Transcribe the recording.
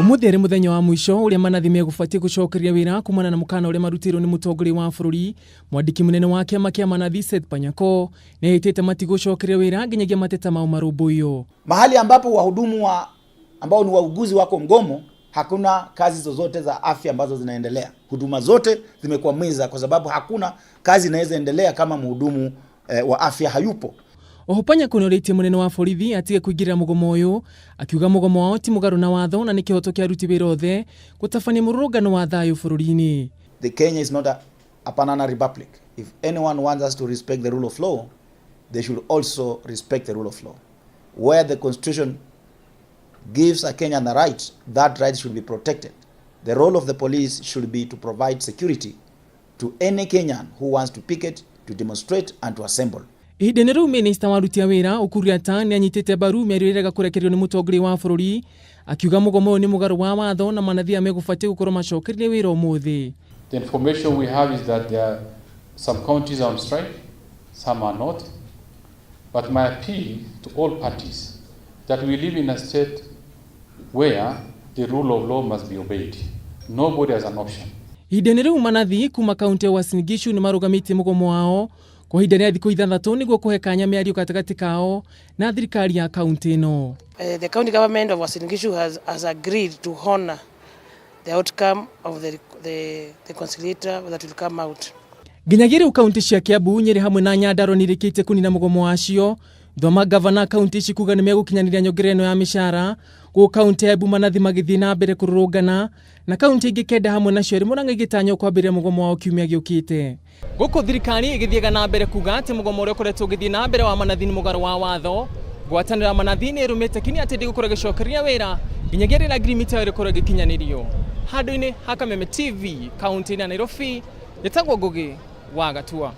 Umuthi arĩ mũthenya wa mũico ũrĩa manathi megũbatiĩ gũcokeria wĩra kumana na mũkana ũrĩa marutĩirwo nĩ mũtongoria wa bũrũri. Mwandĩki mũnene wa kĩama kĩa manathi Seth Panyako nĩ ehĩtĩte matigũcokeria wĩra nginyagia mateta mao marũmbũiyo. Mahali ambapo wahudumu wa ambao ni wauguzi wako mgomo, hakuna kazi zozote za afya ambazo zinaendelea. Huduma zote zimekwamiza kwa sababu hakuna kazi inaweza endelea kama mhudumu wa afya hayupo. Oho Panyako nĩorĩtie mũnene wa borithi atige kũingĩrĩra mũgomo ũyũ, akiuga mũgomo wao ti mũgarũ na watho na nĩ kĩhoto kĩa aruti wĩra othe gũtabania mũrũrũngano wa thayũ bũrũri-inĩ. The Kenya is not a banana republic. If anyone wants us to respect the rule of law, they should also respect the rule of law. Where the constitution gives a Kenyan the right, that right should be protected. The role of the police should be to provide security to any Kenyan who wants to picket, to demonstrate and to assemble. Ihinda-inĩ rĩu, minista wa aruti a wĩra Ukur Yatani nĩ anyitĩte mbaru mĩario ĩrega kũrekererio nĩ mũtongoria wa bũrũri, akiuga mũgomo ũyũ nĩ mũgarũ wa watho na manathi aya megũbatiĩ gũkorwo macokereirie wĩra ũmũthĩ. The information we have is that there are some counties are on strike, some are not. But my appeal to all parties that we live in a state where the rule of law must be obeyed. Nobody has an option. Ihinda-inĩ rĩu, manathi kuma kaunti ya Uasin Gishu nĩ marũgamĩtie mũgomo wao kwa ihinda rĩa thikũ 6 nĩguo kũhe kanya mĩario gatagatĩ kao na thirikari ya kaunti ĩno. The county government of Uasin Gishu has agreed to honor the outcome of the conciliator that will come out. Nginyagia rĩu, kaunti cia Kiambu, Nyĩrĩ hamwe na Nyandarua nĩ irĩkĩtie kũnina mũgomo wacio, thoma gavana kaunti ici kuga nĩ megũkinyanĩria nyongerera ĩno ya mĩcara. Gũkũ kaunti ya Embu manathi magĩthiĩ na mbere kũrũrũngana, na kaunti ingĩ 9 hamwe nacio ĩrĩ Murang'a igĩtanywo kwambĩrĩria mũgomo wao kiumia gĩũkĩte. Gũkũ thirikari ĩgĩthiaga na mbere kuga atĩ mũgomo ũrĩa ũkoretwo ũgĩthiĩ na mbere wa manathi nĩ mũgarũ wa watho, ngwatanĩro ya manathi nĩ ĩrũmĩte kini atĩ ndĩgũkorwo ĩgĩcokereria wĩra nginyagia rĩrĩa ngirimiti yao ĩrĩkorwo ĩgĩkinyanĩrio. Handũ-inĩ ha Kameme TV kaunti-inĩ ya Nairobi, njĩtagwo Ngugi wa Gatua.